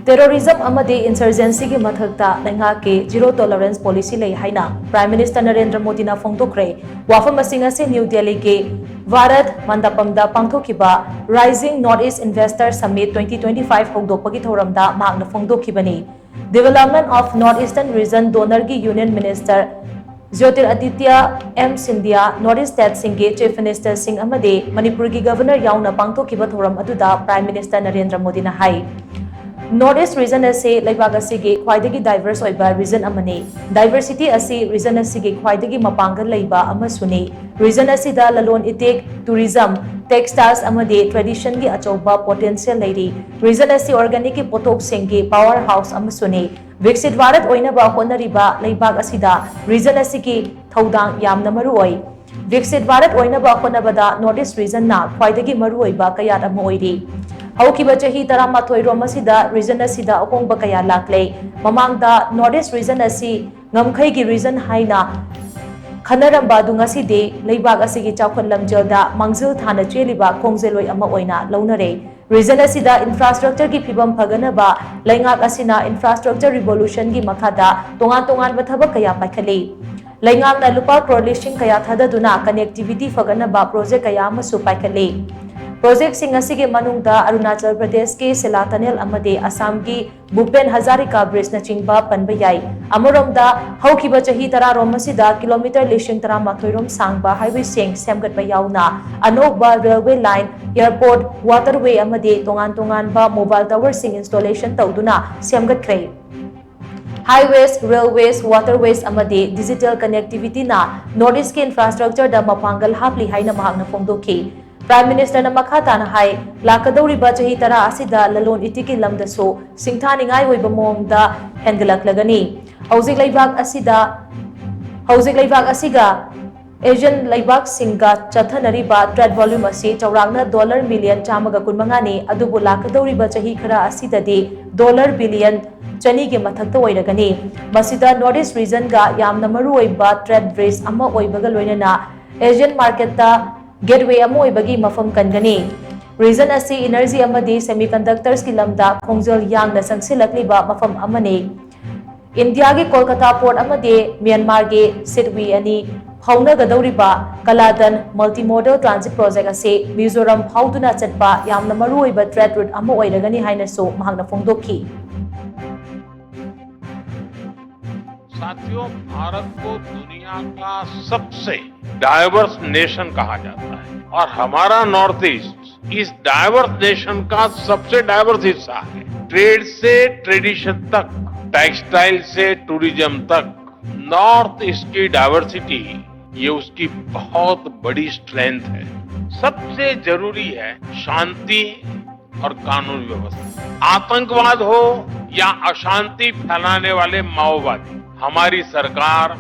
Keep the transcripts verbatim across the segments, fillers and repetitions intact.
Terrorism ꯑꯃꯗꯤ insurgencyꯒꯤ ꯃꯊꯛꯇ ꯂꯩꯉꯥꯛꯀꯤ zero tolerance policy ꯂꯩ ꯍꯥꯏꯅ Prime Minister ꯅꯔꯦꯟꯗ꯭ꯔ ꯃꯣꯗꯤꯅ ꯐꯣꯡꯗꯣꯛꯈ꯭ꯔꯦ꯫ ꯋꯥꯐꯝꯁꯤꯡ ꯑꯁꯤ ꯅ꯭ꯌꯨ ꯗꯦꯜꯂꯤꯒꯤ ꯚꯥꯔꯠ ꯃꯟꯗꯄꯝꯗ ꯄꯥꯡꯊꯣꯛꯈꯤꯕ Rising North East Investor Summit twenty twenty-five ꯍꯧꯗꯣꯛꯄꯒꯤ ꯊꯧꯔꯝꯗ ꯃꯍꯥꯛꯅ ꯐꯣꯡꯗꯣꯛꯈꯤꯕꯅꯤ꯫ Development of North Eastern Region DoNERꯒꯤ Union Minister Jyotiraditya M Scindia, North East stateꯁꯤꯡꯒꯤ Chief Ministerꯁꯤꯡ ꯑꯃꯗꯤ ꯃꯅꯤꯄꯨꯔꯒꯤ Governor ꯌꯥꯎꯅ ꯄꯥꯡꯊꯣꯛꯈꯤꯕ ꯊꯧꯔꯝ ꯑꯗꯨꯗ Prime Minister ꯅꯔꯦꯟꯗ꯭ꯔ ꯃꯣꯗꯤꯅ ꯍꯥꯏ, North East region ꯑꯁꯤ ꯂꯩꯕꯥꯛ ꯑꯁꯤꯒꯤ ꯈ꯭ꯋꯥꯏꯗꯒꯤ diverse ꯑꯣꯏꯕ region ꯑꯃꯅꯤ꯫ Diversity ꯑꯁꯤ region ꯑꯁꯤꯒꯤ ꯈ꯭ꯋꯥꯏꯗꯒꯤ ꯃꯄꯥꯡꯒꯜ ꯂꯩꯕ ꯑꯃꯁꯨꯅꯤ꯫ Region ꯑꯁꯤꯗ ꯂꯂꯣꯟ ꯏꯇꯤꯛ, tourism, textiles ꯑꯃꯗꯤ traditionꯒꯤ ꯑꯆꯧꯕ potential ꯂꯩꯔꯤ꯫ Region ꯑꯁꯤ organicꯀꯤ ꯄꯣꯠꯊꯣꯛꯁꯤꯡꯒꯤ power house ꯑꯃꯁꯨꯅꯤ꯫ ꯕꯤꯛꯁꯤꯠ ꯚꯥꯔꯠ ꯑꯣꯏꯅꯕ ꯍꯣꯠꯅꯔꯤꯕ ꯂꯩꯕꯥꯛ ꯑꯁꯤꯗ region ꯑꯁꯤꯒꯤ ꯊꯧꯗꯥꯡ ꯌꯥꯝꯅ ꯃꯔꯨ ꯑꯣꯏ꯫ ꯕꯤꯛꯁꯤꯠ ꯚꯥꯔꯠ ꯑꯣꯏꯅꯕ ꯍꯣꯠꯅꯕꯗ North East regionꯅ ꯈ꯭ꯋꯥꯏꯗꯒꯤ ꯃꯔꯨꯑꯣꯏꯕ ꯀꯌꯥꯠ ꯑꯃ ꯑꯣꯏꯔꯤ꯫ ꯍꯧꯈꯤꯕ ꯆꯍꯤ ꯇꯔꯥꯃꯥꯊꯣꯏ ꯔꯣꯝ ꯑꯁꯤꯗ region ꯑꯁꯤꯗ ꯑꯍꯣꯡꯕ ꯀꯌꯥ ꯂꯥꯛꯂꯦ꯫ ꯃꯃꯥꯡꯗ North East region ꯑꯁꯤ ꯉꯝꯈꯩꯒꯤ region ꯍꯥꯏꯅ ꯈꯟꯅꯔꯝꯕ ꯑꯗꯨ ꯉꯁꯤꯗꯤ ꯂꯩꯕꯥꯛ ꯑꯁꯤꯒꯤ ꯆꯥꯎꯈꯠ ꯂꯝꯖꯦꯜꯗ ꯃꯥꯡꯖꯤꯜ ꯊꯥꯅ ꯆꯦꯜꯂꯤꯕ ꯈꯣꯡꯖꯦꯜꯂꯣꯏ ꯑꯃ ꯑꯣꯏꯅ ꯂꯧꯅꯔꯦ꯫ Region ꯑꯁꯤꯗ infrastructureꯒꯤ ꯐꯤꯕꯝ ꯐꯒꯠꯅꯕ ꯂꯩꯉꯥꯛ ꯑꯁꯤꯅ infrastructure revolutionꯒꯤ ꯃꯈꯥꯗ ꯇꯣꯉꯥꯟ ꯇꯣꯉꯥꯟꯕ ꯊꯕꯛ ꯀꯌꯥ ꯄꯥꯏꯈꯠꯂꯤ꯫ ꯂꯩꯉꯥꯛꯅ ꯂꯨꯄꯥ ꯀ꯭ꯔꯣꯔ ꯂꯤꯁꯤꯡ ꯀꯌꯥ ꯊꯥꯗꯗꯨꯅ connectivity ꯐꯒꯠꯅꯕ project ꯀꯌꯥ ꯑꯃꯁꯨ ꯄꯥꯏꯈꯠꯂꯤ꯫ Projectꯁꯤꯡ ꯑꯁꯤꯒꯤ ꯃꯅꯨꯡꯗ ꯑꯔꯨꯅꯥꯆꯜ ꯄ꯭ꯔꯗꯦꯁꯀꯤ ꯁꯤꯂꯥ tunnel ꯑꯃꯗꯤ ꯑꯁꯥꯝꯒꯤ ꯚꯨꯄꯦꯟ ꯍꯖꯥꯔꯤꯀꯥ bridgeꯅꯆꯤꯡꯕ ꯄꯟꯕ ꯌꯥꯏ꯫ ꯑꯃꯔꯣꯝꯗ, ꯍꯧꯈꯤꯕ ꯆꯍꯤ ꯇꯔꯥꯔꯣꯝ ꯑꯁꯤꯗ kilometre ꯂꯤꯁꯤꯡ ꯇꯔꯥꯃꯥꯊꯣꯏ ꯔꯣꯝ ꯁꯥꯡꯕ highwayꯁꯤꯡ ꯁꯦꯝꯒꯠꯄ ꯌꯥꯎꯅ ꯑꯅꯧꯕ railway line, airport, waterway ꯑꯃꯗꯤ ꯇꯣꯉꯥꯟ ꯇꯣꯉꯥꯟꯕ mobile towerꯁꯤꯡ installation ꯇꯧꯗꯨꯅ ꯁꯦꯝꯒꯠꯈ꯭ꯔꯦ꯫ Highways, railways, waterways ꯑꯃꯗꯤ digital connectivityꯅ North Eastꯀꯤ infrastructureꯗ ꯃꯄꯥꯡꯒꯜ ꯍꯥꯞꯂꯤ ꯍꯥꯏꯅ ꯃꯍꯥꯛꯅ ꯐꯣꯡꯗꯣꯛꯈꯤ꯫ Prime Ministerꯅ ꯃꯈꯥ ꯇꯥꯅ ꯍꯥꯏ, ꯂꯥꯛꯀꯗꯧꯔꯤꯕ ꯆꯍꯤ ꯇꯔꯥ ꯑꯁꯤꯗ ꯂꯂꯣꯟ ꯏꯇꯤꯛꯀꯤ ꯂꯝꯗꯁꯨ ꯁꯤꯡꯊꯥꯅꯤꯡꯉꯥꯏ ꯑꯣꯏꯕ ꯃꯑꯣꯡꯗ ꯍꯦꯟꯒꯠꯂꯛꯂꯒꯅꯤ꯫ ꯍꯧꯖꯤꯛ ꯂꯩꯕꯥꯛ ꯑꯁꯤꯗ, ꯍꯧꯖꯤꯛ ꯂꯩꯕꯥꯛ ꯑꯁꯤꯒ ASEAN ꯂꯩꯕꯥꯛꯁꯤꯡꯒ ꯆꯠꯊꯅꯔꯤꯕ trade volume ꯑꯁꯤ ꯆꯥꯎꯔꯥꯛꯅ dollar million ꯆꯥꯝꯃꯒ ꯀꯨꯟꯃꯉꯥꯅꯤ, ꯑꯗꯨꯕꯨ ꯂꯥꯛꯀꯗꯧꯔꯤꯕ ꯆꯍꯤ ꯈꯔ ꯑꯁꯤꯗꯗꯤ dollar billion ꯆꯅꯤꯒꯤ ꯃꯊꯛꯇ ꯑꯣꯏꯔꯒꯅꯤ꯫ ꯃꯁꯤꯗ North East regionꯒ ꯌꯥꯝꯅ ꯃꯔꯨꯑꯣꯏꯕ trade bridge ꯑꯃ ꯑꯣꯏꯕꯒ ꯂꯣꯏꯅꯅ ASEAN marketꯇ gateway ꯑꯃ ꯑꯣꯏꯕꯒꯤ ꯃꯐꯝ ꯀꯟꯒꯅꯤ꯫ ꯔꯤꯖꯟ ꯑꯁꯤ ꯏꯅꯔꯖꯤ ꯑꯃꯗꯤ ꯁꯦꯃꯤꯀꯟꯗꯛꯇꯔꯁꯀꯤ ꯂꯝꯗ ꯈꯣꯡꯖꯦꯜ ꯌꯥꯡꯅ ꯆꯪꯁꯤꯜꯂꯛꯂꯤꯕ ꯃꯐꯝ ꯑꯃꯅꯤ꯫ ꯏꯟꯗꯤꯌꯥꯒꯤ ꯀꯣꯜꯀꯇꯥ ꯄꯣꯔꯠ ꯑꯃꯗꯤ ꯃ꯭ꯌꯥꯟꯃꯥꯔꯒꯤ ꯁꯤꯠꯋꯤ ꯑꯅꯤ ꯐꯥꯎꯅꯒꯗꯧꯔꯤꯕ ꯀꯂꯥꯗꯟ ꯃꯜꯇꯤꯃꯣꯗꯦꯜ ꯇ꯭ꯔꯥꯟꯖꯤꯠ ꯄ꯭ꯔꯣꯖꯦꯛ ꯑꯁꯤ ꯃꯤꯖꯣꯔꯥꯝ ꯐꯥꯎꯗꯨꯅ ꯆꯠꯄ ꯌꯥꯝꯅ ꯃꯔꯨꯑꯣꯏꯕ ꯇ꯭ꯔꯦꯗ ꯔꯨꯠ ꯑꯃ ꯑꯣꯏꯔꯒꯅꯤ ꯍꯥꯏꯅꯁꯨ ꯃꯍꯥꯛꯅ ꯐꯣꯡꯗꯣꯛꯈꯤ꯫ साथियों, भारत को दुनिया का सबसे डाइवर्स नेशन कहा जाता है और हमारा नॉर्थ ईस्ट इस डाइवर्स नेशन का सबसे डाइवर्स हिस्सा है। ट्रेड से ट्रेडिशन तक, टेक्सटाइल से टूरिज्म तक, नॉर्थ ईस्ट की डाइवर्सिटी, ये उसकी बहुत बड़ी स्ट्रेंथ है। सबसे जरूरी है शांति और कानून व्यवस्था। आतंकवाद हो या अशांति फैलाने वाले माओवादी, हमारी सरकार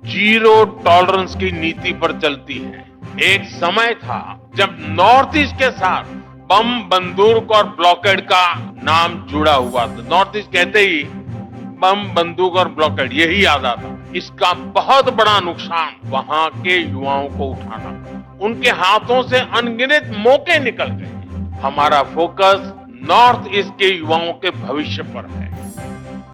जीरो टॉलरेंस की नीति पर चलती है। एक समय था जब नॉर्थ ईस्ट के साथ बम, बंदूक और ब्लॉकेड का नाम जुड़ा हुआ था। नॉर्थ ईस्ट कहते ही बम, बंदूक और ब्लॉकेड, यही याद आता। इसका बहुत बड़ा नुकसान वहां के युवाओं को उठाना पड़ा। उनके हाथों से अनगिनत मौके निकल गए। हमारा फोकस नॉर्थ ईस्ट के युवाओं के भविष्य पर है।